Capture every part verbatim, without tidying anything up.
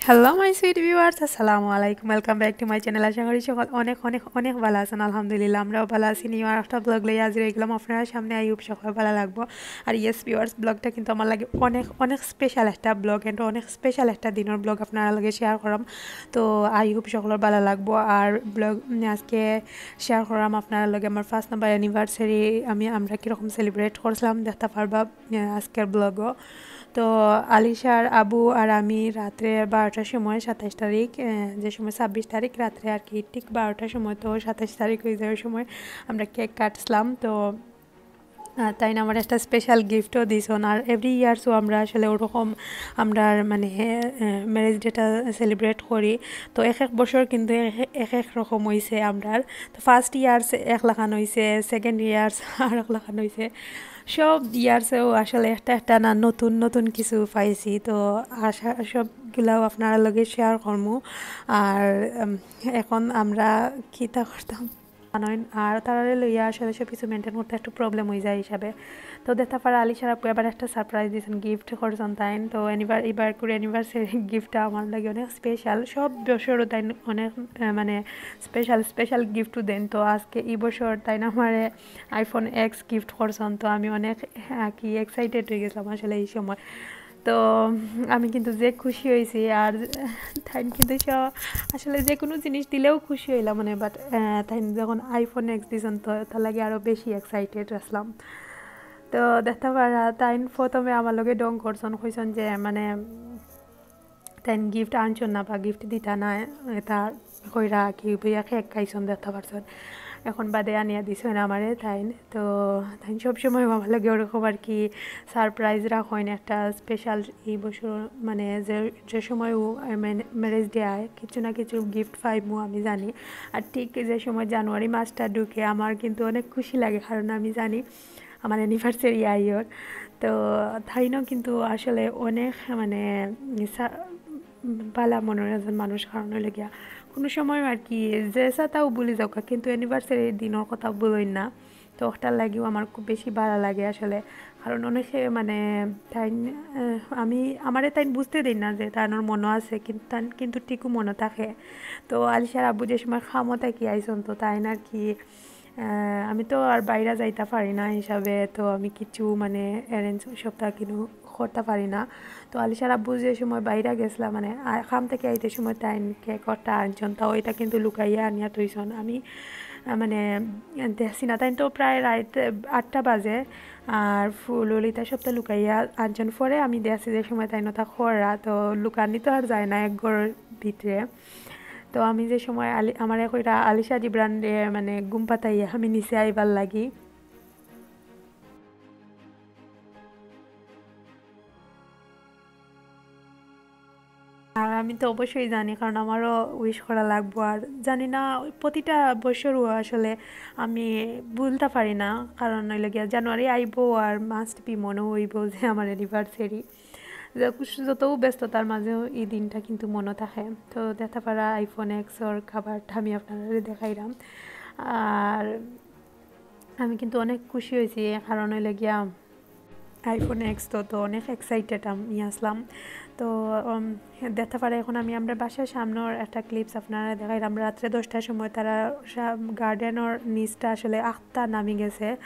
Hello my sweet viewers, আসসালামু আলাইকুম, welcome back to my channel। আশা করি সকল অনেক অনেক অনেক ভালা আছইন। আলহামদুলিল্লাহ, আমরাও ভালা আছি। নিউ আর একটা ব্লগ লইয়া হাজির অইগেলাম আপনারার সামনে। I hope সকলর ভালা লাগবো। আর yes viewers, ব্লগটা কিন্তু আমার লাগি অনেক অনেক স্পেশাল একটা ব্লগ, and অনেক স্পেশাল একটা দিনর ব্লগ আপনারার লগে শেয়ার করাম। তো I hope সকলর ভালা লাগবো। আর ব্লগ, উম, আজকে শেয়ার করাম আপনারার লগে আমার ফার্স্ট নাম্বার অ্যানিভার্সারি আমি, আমরা কীরকম সেলিব্রেট করছিলাম, দেখতা পারবা, আহ, আজকের ব্লগও। তো আলিশার আব্বু আর আমি রাত্রে বারোটার সময়, সাতাইশ তারিখ, আহ, যে সময় ছাব্বিশ তারিখ রাত্রে আর কি, ঠিক বারোটার সময়, তো সাতাইশ তারিখ অই যায়, ওই সময় আমরা কেক কাটছিলাম। তো আহ, তাইন আমার একটা স্পেশাল গিফটও দিছইন। আর এভরি ইয়ার্সও আমরা আসলে ওরকম আমরার মানে ম্যারেজ ডেটা সেলিব্রেট করি। তো এক এক বছর কিন্তু এক এক- এক এক রকম অইছে আমরার। তো ফার্স্ট ইয়ার্স এক লাখান অইছে, সেকেন্ড ইয়ার্স আর এক লাখান অইছে। সব ইয়ার্সেও আসলে একটা একটা না নতুন নতুন কিছু পাইছি। তো আশা সবগুলাও আপনারার লগে শেয়ার করমু। আর উম, এখন আমরা কিতা করতাম জানইন, আর তারারে লইয়া আসলে সব কিছু মেইনটেইন করতে একটু প্রবলেম অই যায় হিসাবে। তো দেখতা পাররা আলিশার আব্বু আবার একটা সারপ্রাইজ দিছইন, গিফট করছইন তাইন। তো অ্যানিভার- এবার করে অ্যানিভার্সারি গিফটটা আমার লাগি অনেক স্পেশাল। সব বছরও তাইন অনেক, আহ, মানে স্পেশাল স্পেশাল গিফটও দেইন। তো আজকে এই বছর তাইন আমারে আইফোন এক্স গিফট করছইন। তো আমি অনেক, আহ, কি এক্সাইটেড অই গেছিলাম আসলে এই সময়। তো আমি কিন্তু যে খুশি অইছি, আর তাইন কিন্তু স-, আসলে যে কোনো জিনিস দিলেও খুশি অইলাম মানে, বাট তাইন যখন আইফোন এক্স দিছইন তো তার লাগি আরও বেশি এক্সাইটেড আছলাম। তো দেখতা পাররা তাইন প্রথমে আমার লগে ঢং করছইন, কইছইন যে মানে তাইন গিফট আনছইন না বা গিফট দিতা না, এটা কইরা কি বইয়া কেক খাইছইন দেখতা পারছইন, এখন বাদে আনিয়া দিছইন আমারে তাইন। তো তাইন সবসময় আমার লগে ওরকম আর কি সারপ্রাইজ রাখইন, একটা স্পেশাল এই বছর মানে যে যে সময় ও ম্যারেজ ডে আয় কিছু না কিছু গিফট পাইমু আমি জানি। আর ঠিক যে সময় জানুয়ারি মাসটা ঢুকে আমার কিন্তু অনেক খুশি লাগে, কারণ আমি জানি আমার অ্যানিভার্সারি আইয়র। তো তাইনও কিন্তু আসলে অনেক মানে সা- ভালা মনর একজন মানুষ, কারণ অইলো গিয়া কোনো সময় আর কি যে সাতাও ভুলি যাউক্কা, কিন্তু অ্যানিভার্সারি দিনর কথা ভুলইন না। তো ওটার লাগিও আমার খুব বেশি ভালা লাগে আসলে, কারণ অনেকে মানে তাইন, আহ, আমি আমারে তাইন বুঝতে দেইন না যে তাইনর মনো আছে, কিন্তু তাইন কিন্তু ঠিকও মনো থাকে। তো আলিশার আব্বু যে সময় কামো থাকি আইছইন তো তাইন আর কি আহ, আমি তো আর বাইরে যাইতা পারি না হিসাবে, তো আমি কিছু মানে অ্যারেঞ্জ সবটা কিনু করতা পারি না। তো আলিশার আব্বু যে সময় বাইরে গেছলা মানে আ- কাম থাকি আইতে সময় তাইন কেক একটা আনছইন, তাও এটা কিন্তু লুকাইয়া আনিয়া থইছইন। আমি আহ, মানে দেখছি না, তাইন তো প্রায় রাইত আটটা বাজে। আর ফুল উল ইতা সবটা লুকাইয়া আনছইন, পরে আমি দেখছি যে সময় তাইন ওটা খরা, তো লুকানি তো আর যায় না এক ঘরর ভিতরে। তো আমি যে সময় আলি আমারে কইরা আলিশা জিবরানরে মানে ঘুম পাতাইয়া আমি নিচে আইবার লাগি। আর আমি তো অবশ্যই জানি, কারণ আমারও উইশ করা লাগবো। আর জানি না, প্রতিটা বছরও আসলে আমি ভুলতা পারি না, কারণ অইলো গিয়া জানুয়ারি আইবো আর মাস্ট বি মনো অইবো যে আমার অ্যানিভার্সারি। যত ব্যস্ততার মাঝেও এই দিনটা কিন্তু মনো থাকে। তো দেখতা পাররা আইফোন এক্সর কভারটা আমি আপনারারে দেখাইরাম। আর আমি কিন্তু অনেক খুশি অইছি, কারণ অইলো গিয়া আইফোন এক্স তো, তো অনেক এক্সাইটেড আমি আছলাম। তো উম, দেখতা পাররা এখন আমি আমরার বাসার সামনর একটা ক্লিপস আপনারারে দেখাইরাম। রাত্রে দশটার সময় তারা গার্ডেনর নিচটা আসলে আখতা নামি গেছে।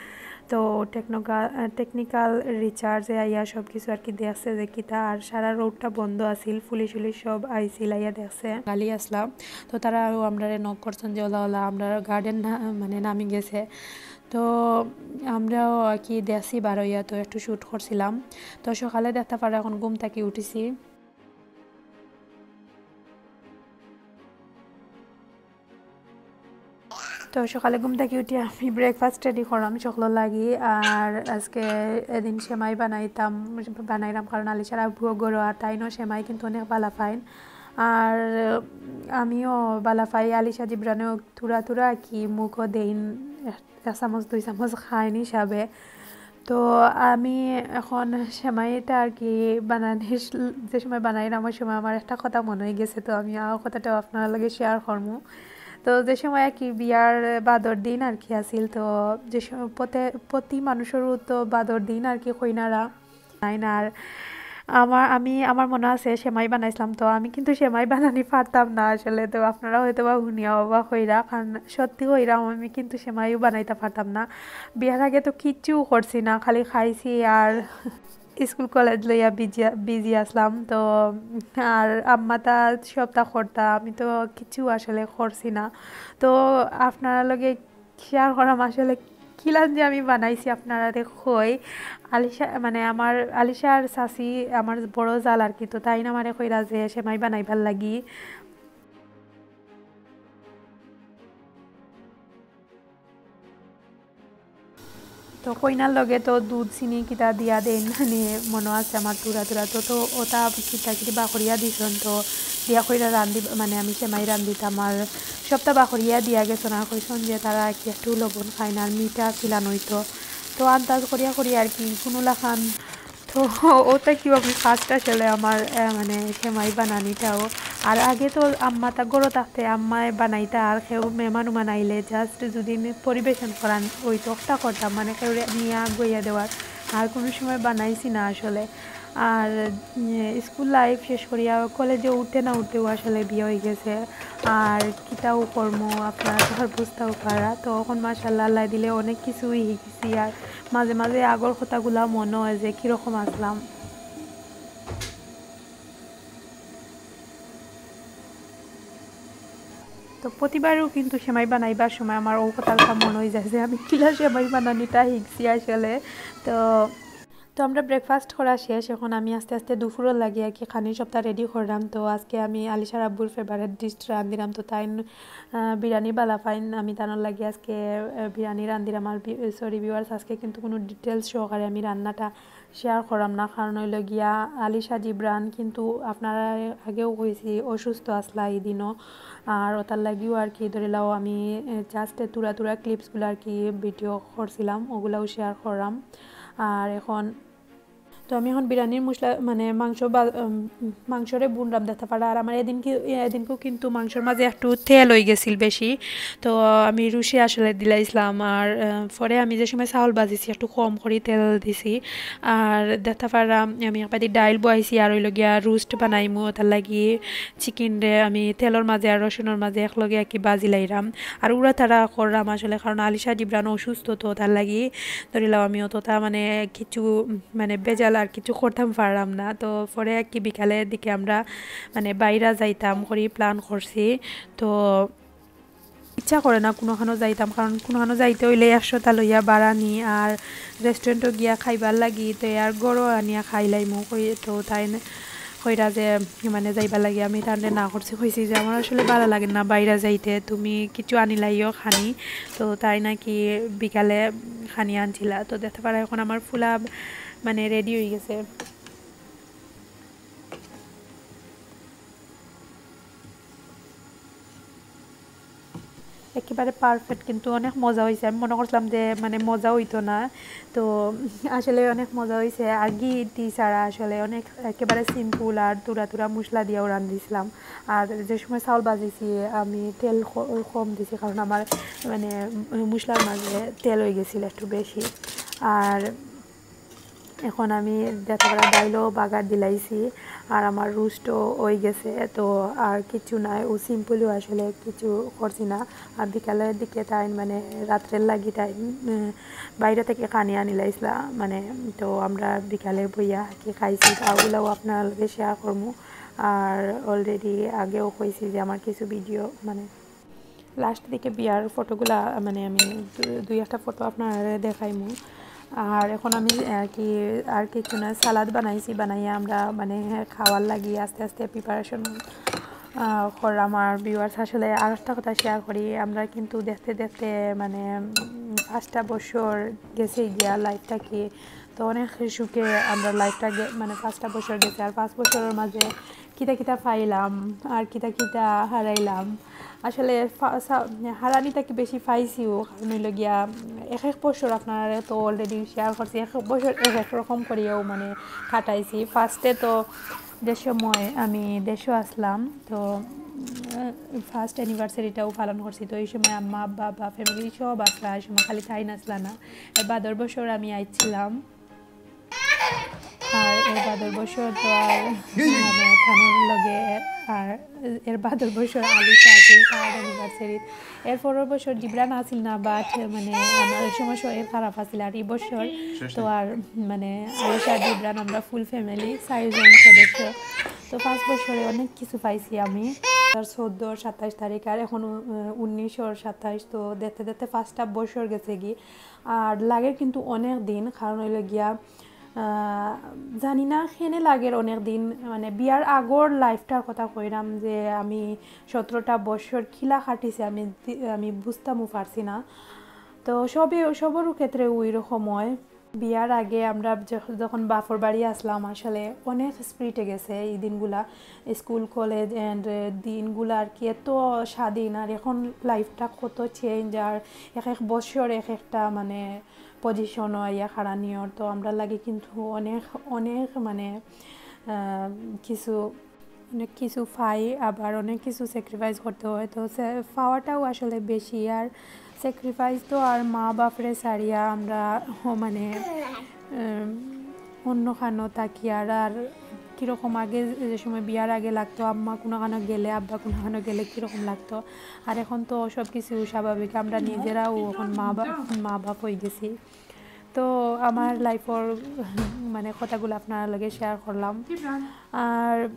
তো টেকনিক্যাল টেকনিক্যাল রিচার্জে আইয়া সব কিছু আর কি দেখছে যে কিতা, আর সারা রোডটা বন্ধ আছিল, পুলিশ উলিশ সব আইছিল, আইয়া দেখছে। খালি আছলা। তো তারা আরও আমরারে নক করছইন যে ওলা ওলা আমরার গার্ডেন না মানে নামি গেছে। তো আমরাও আর কি দেখছি বারইয়া, তো একটু শ্যুট করছিলাম। তো সকালে দেখতা পাররা এখন ঘুম থাকি উঠিছি। তো সকালে ঘুম থাকি উঠি আমি ব্রেকফাস্ট রেডি করাম সকলর লাগি। আর আজকে এদিন সেমাই বানাইতাম, বানাইরাম, কারণ আলিশার আব্বুও ঘরো, আর তাইনও সেমাই কিন্তু অনেক ভালা পাইন। আর আমিও ভালা পাই, আলিশা জিবরানেও থুড়া থুড়া কি মুখও দেইন, এক চামচ দুই চামচ খাইন হিসাবে। তো আমি এখন সেমাইটা আর কি বানানির, যে সময় বানাইরাম ওই সময় আমার একটা কথা মনো অই গেছে, তো আমি আর কথাটাও আপনারার লগে শেয়ার করমু। তো যে সময় আর কি বিয়ার বাদর দিন আর কি আছিল, তো যে সময় প্রতে- প্রতি মানুষরও তো বাদর দিন আর কি কইনারা নাইন আর আমার আমি আমার মনো আছে সেমাই বানাইছিলাম, তো আমি কিন্তু সেমাই বানানি পারতাম না আসলে। তো আপনারা হয়তো বা হুনিয়া অবাক হইরা, কারণ সত্যি কইরাম আমি কিন্তু সেমাইও বানাইতা পারতাম না। বিয়ার আগে তো কিচ্ছু করছি না, খালি খাইছি আর স্কুল কলেজ লইয়া বিজি বিজি আসলাম। তো আর আম্মা তা সবতা করতা, আমি তো কিচ্ছু আসলে করছি না। তো আপনারা লগে শেয়ার করাম আসলে কিলান যে আমি বানাইছি আপনারারে কই। আলিশা, মানে আমার আলিশার চাচি, আমার বড় জাল আর কি, তো তাইন আমারে কইরা যে সেমাই বানাইবার লাগি। তো কইনার লগে তো দুধ চিনি কিতা দিয়া দেইন, মানে মনো আছে আমার থুড়া থুড়া। তো, তো ওটা কিতা কিতি বাকরিয়া দিছইন, তো দিয়া কইরা রান্ধি, মানে আমি সেমাই রান্ধিতাম। আর সবটা বাকরিয়া দিয়া গেছইন, আর কইছইন যে তারা কি একটু লবণ খাইন আর মিঠা কিলান অইতো। তো আন্দাজ করিয়া করি আর কি, কুনু লাখান। তো ওটা কি আমি ফার্স্ট আসলে আমার, আহ, মানে সেমাই বানানিটাও। আর আগে তো আম্মা তা ঘরো থাকতে আম্মায় বানাইতা, আর কেউ মেহমান উমান আইলে জাস্ট যদি নি-, পরিবেশন করান অইতো ওটা করতাম, মানে কেউ নিয়া গইয়া দেওয়ার। আর কুনু সময় বানাইছি না আসলে। আর, উম, স্কুল লাইফ শেষ করিয়া কলেজে উঠতে না উঠতেও আসলে বিয়া অই গেছে। আর কিতাও কর্ম আপনারা তো আর বুঝতাও পারা। তো অখন মাশাআল্লাহ আল্লায় দিলে অনেক কিছুই শিখছি। আর মাঝে মাঝে আগর কথাগুলা মনো অয় যে কিরকম আসলাম। তো প্রতিবারও কিন্তু সেমাই বানাইবার সময় আমার ও কথাটা মনো অই যায় যে আমি কিলা সেমাই বানানিটা শিখছি আসলে। তো, তো আমরা ব্রেকফাস্ট করা শেষ, অখন আমি আস্তে আস্তে দুপুরর লাগি আর কি খানি সবটা রেডি করলাম। তো আজকে আমি আলিশার আব্বুর ফেভারিট ডিশ রান্ধিলাম, তো তাইন, আহ, বিরিয়ানি বালা পাইন। আমি তানর লাগি আজকে, আহ, বিরিয়ানি রান্ধিলাম। আর বি-, সরি ভিউয়ার্স, আজকে কিন্তু কুনু ডিটেইলস সহকারে আমি রান্নাটা শেয়ার করাম না, কারণ অইলো গিয়া আলিশা জিবরান কিন্তু আপনারা আগেও কইছি অসুস্থ আসলা এই দিনও। আর ওটার লাগিও আর কি ধরিলাও আমি, এ, জাস্ট থুড়া থুড়া ক্লিপসগুলা আর কি ভিডিও করছিলাম, ওগুলাও শেয়ার করাম। আর অখন তো আমি অখন বিরিয়ানির মশলা, মানে মাংস বা, উম, মাংসরে বুনরাম দেখতা পারা। আর আমার এদিন কি, এদিনকেও কিন্তু মাংসর মাঝে একটু তেল অই গেছিল বেশি, তো আমি রুশি আসলে দিলাইছিলাম। আর, আহ, পরে আমি যে সময় চাউল বাজিছি একটু কম করি তেল দিছি। আর দেখতা পারা আমি একবারে ডাইল বওয়াইছি, আর অইলো গিয়া রোস্ট বানাইমু, তার লাগি চিকেনরে আমি তেলর মাঝে আর রসুনর মাঝে একলগে আর কি বাজি লাইরাম। আর উড়া তাড়া কররাম আসলে, কারণ আলিশা জিবরান অসুস্থ, তো তার লাগি ধরিলাও আমি অতটা মানে কিছু, উম, মানে ভেজাল আর কিছু করতাম পারলাম না। তো পরে আর কি বিকালের দিকে আমরা মানে বাইরা যাইতাম করি প্ল্যান করছি। তো ইচ্ছা করে না কুনুখানো যাইতাম, কারণ কুনুখানো যাইতে অইলে একশোটা লইয়া ভাড়া নি, আর রেস্টুরেন্টও গিয়া খাইবার লাগি তো আর ঘরো আনিয়া খাইলাইমু কই। তো তাইন কইরা যে মানে যাইবার লাগি আমি তানরে না করছি, কইছি যে আমার আসলে ভালা লাগে না বাইরা যাইতে, তুমি কিছু আনিলাইও খানি। তো তাইন নাকি বিকালে খানি আনছিলা। তো দেখতা পারা অখন আমার ফুলা মানে রেডি অই গেছে। একেবারে পারফেক্ট, কিন্তু অনেক মজা অইছে। আমি মনো করছিলাম যে মানে মজা অইতো না, তো আসলে অনেক মজা অইছে। আর ঘি টি ছাড়া আসলে অনেক একেবারে সিম্পল আর থুড়া থুড়া মশলা দিয়াও রান্ধিছিলাম। আর যে সময় চাউল বাজিছি আমি তেল ক-, কম দিছি, কারণ আমার মানে মশলার মাঝে তেল অই গেছিল একটু বেশি। আর অখন আমি দেখতা পারা ডাইলও বাগার দিলাইছি, আর আমার রোস্টও অই গেছে। তো আর কিচ্ছু নাই, ও সিম্পলও আসলে কিছু করছি না। আর বিকালের দিকে তাইন মানে রাত্রের লাগি তাইন, উম, বাইরে থাকি খানি আনিলাইছিলা, মানে তো আমরা বিকালে বইয়া কি খাইছি, তা ওগুলাও আপনার লগে শেয়ার করমু। আর অলরেডি আগেও কইছি যে আমার কিছু ভিডিও মানে লাস্ট দিকে বিয়ার ফটোগুলা, মানে, আমি দু-, দুই একটা ফটো আপনারে দেখাইমু। আর অখন আমি, আহ, কি, আর কিছু না, সালাদ বানাইছি, বানাইয়া আমরা, মানে, খাওয়ার লাগি আস্তে আস্তে প্রিপারেশন, আহ, করলাম। আর ভিউয়ার্স, আসলে আর একটা কথা শেয়ার করি, আমরা কিন্তু দেখতে দেখতে, মানে, উম, পাঁচটা বছর গেছে গিয়া লাইফটা কি, তো অনেক সুখে আমরা লাইফটা গে-, মানে, পাঁচটা বছর গেছে। আর পাঁচ বছরের মাঝে কিতা কিতা পাইলাম আর কিতা কিতা হারাইলাম। আসলে ফা-, সা-, হারানি থাকি বেশি পাইছিও, কারণ অইলো গিয়া, উম, এক এক বছর আপনারে তো অলরেডি শেয়ার করছি, এক এক বছর এক এক রকম করিয়াও মানে কাটাইছি। ফার্স্টে তো যে সময় আমি দেশো আসলাম, তো, উম, ফার্স্ট অ্যানিভার্সারিটাও পালন করছি। তো এই সময় আম্মা, আব্বা, বা ফ্যামিলি সব আসলা, এই সময় খালি তাইন আসলা না। এর বাদর বছর আমি আইছিলাম। আর এর বাদর বছর তো আর মানে তানর লগে, আর এর বাদর বছর আলিশা আছিল তার অ্যানিভার্সারি। এর পরের বছর জিবরান আছিল না, বাট মানে আমার ওই সময় শরীর খারাপ আছিল। আর এই বছর তো আর মানে আলিশা, জিবরান, আমরা ফুল ফ্যামিলি, চারজন সদস্য। তো পাঁচ বছরে অনেক কিছু পাইছি আমি। আর চোদ্দোর সাতাইশ তারিখ, আর এখন উনিশর সাতাইশ, তো দেখতে দেখতে পাঁচটা বছর গেছে গি। আর লাগের কিন্তু অনেক দিন, কারণ অইলো গিয়া আহ, জানি না কেনে লাগের অনেক দিন, মানে বিয়ার আগর লাইফটার কথা কইরাম, যে আমি সতেরোটা বছর কিলা কাটিছে আমি দি- আমি বুঝতামও পারছি না। তো সবই সবরও ক্ষেত্রে ওই রকম হয়। বিয়ার আগে আমরা যখ- যখন বাপর বাড়ি আসলাম, আসলে অনেক স্পিডে গেছে এই দিনগুলা, স্কুল, কলেজ অ্যান্ড দিনগুলা আর কি এত স্বাধীন। আর এখন লাইফটা কত চেঞ্জ, আর এক এক বছর এক একটা মানে পজিশনও আইয়া খাড়া নিয়র। তো আমরা লাগি কিন্তু অনেক অনেক মানে আহ, কিছু অনেক কিছু পাই, আবার অনেক কিছু স্যাক্রিফাইস করতে হয়। তো সে- পাওয়াটাও আসলে বেশি, আর স্যাক্রিফাইস তো আর মা বাপরে সারিয়া আমরা হ- মানে উম, অন্য খানো থাকি। আর আর কীরকম আগে যে সময় বিয়ার আগে লাগতো আম্মা কোনো খানো গেলে, আব্বা কোনো খানো গেলে কীরকম লাগতো, আর এখন তো সব কিছু স্বাভাবিক, আমরা নিজেরাও এখন মা বাপ মা বাপ হয়ে গেছি। তো আমার লাইফর মানে কথাগুলো আপনার লগে শেয়ার করলাম। আর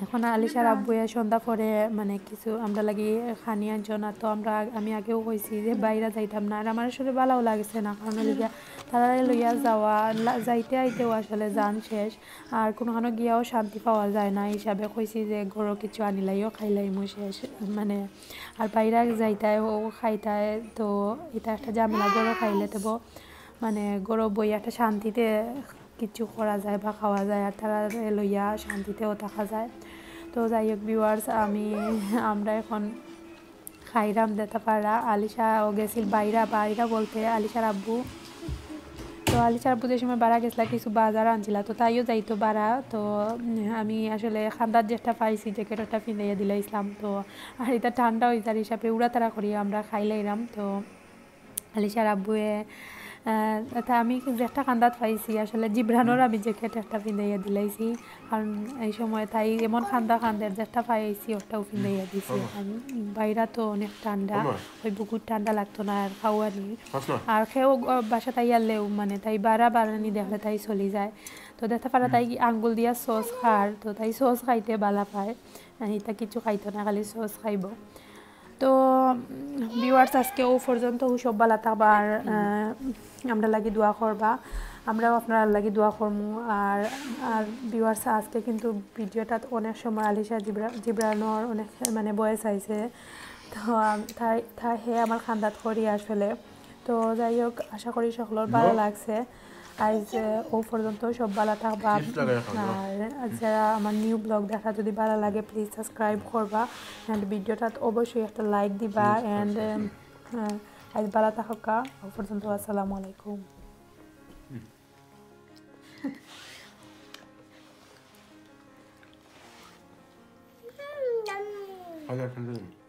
এখন আলিশার আব্বুয়ে সন্ধ্যা পরে মানে কিছু আমরা লাগি খানি আনছইন। তো আমরা আগ- আমি আগেও কইছি যে বাইরে যাইতাম না, আর আমার আসলে ভালাও লাগছে না, কারণ অইলো গিয়া তারারে লইয়া যাওয়া লা- যাইতে আইতেও আসলে জান শেষ, আর কোনো খানো গিয়াও শান্তি পাওয়া যায় না। হিসাবে কইছি যে ঘরো কিছু আনিলাইও খাইলাইমু শেষ, মানে আর বাইরে যাইতায় ও খাইতায়, তো এটা একটা ঝামেলা। ঘরো খাইলে তো ব- মানে ঘরো বই একটা শান্তিতে কিছু করা যায় বা খাওয়া যায়, আর তারারে লইয়া শান্তিতেও থাকা যায়। তো যাই হোক ভিউয়ার্স, আমি আমরা এখন খাইরাম দেতা পারা। আলিশাও গেছিল বাইরা, বাইরা বলতে আলিশার আব্বু। তো আলিশার আব্বু যে সময় বারা গেছিলা কিছু বাজার আনছিলা, তো তাইও যাইতো বারা। তো উম, আমি আসলে খান্দাত যেটা পাইছি জ্যাকেট ওটা পিন্দাইয়া দিলাইছিলাম। তো আর এটা ঠান্ডা হয়ে যার হিসাবে উড়াতাড়া করি আমরা খাইলাইরাম। তো আলিশার আব্বুয়ে আহ, তা আমি যেটা খান্দাত পাইছি আসলে জিবরানর আমি জ্যাকেট একটা পিন্দাইয়া দিলাইছি, কারণ এই সময় তাই এমন খান্দা খান্দের যেটা পাইছি ওটাও পিন্দাইয়া দিছি। কারণ বাইরা তো অনেক ঠান্ডা, ওই বুকুর ঠান্ডা লাগতো না আর খাওয়ানি। আর কেউ বাসাত আইয়ারলেও মানে তাই বারা বারানি দেখলে তাই চলি যায়। তো দেখতা পারা তাই আঙ্গুল দিয়া সস খার, তো তাই সস খাইতে বালা পায়, এটা কিছু খাইতো না, খালি সস খাইবো। তো ভিউয়ার্স, আজকে ও পর্যন্ত, ও সব বালা থাকবা, আর আহ, আমরা লাগি দোয়া করবা, আমরাও আপনার লাগি দোয়া করমু। আর আর ভিউয়ার্স, আজকে কিন্তু ভিডিওটাত অনেক সময় আলিশা জিবরা জিবরানর অনেক মানে ভয়েস আইছে। তো আম- তাই তাই হে আমার খান্দাত করি আসলে। তো যাই হোক, আশা করি সকলর ভালা লাগছে। আইজ আহ, ও পর্যন্ত, সব বালা থাকবা। আর যারা আমার নিউ ব্লগ দেখা যদি বালা লাগে, প্লিজ সাবস্ক্রাইব করবা, অ্যান্ড ভিডিওটাত অবশ্যই একটা লাইক দিবা। অ্যান্ড আইজ বালা থাকা, ও পর্যন্ত আসসালামু আলাইকুম। আচ্ছা, ঠান্ডা দিন।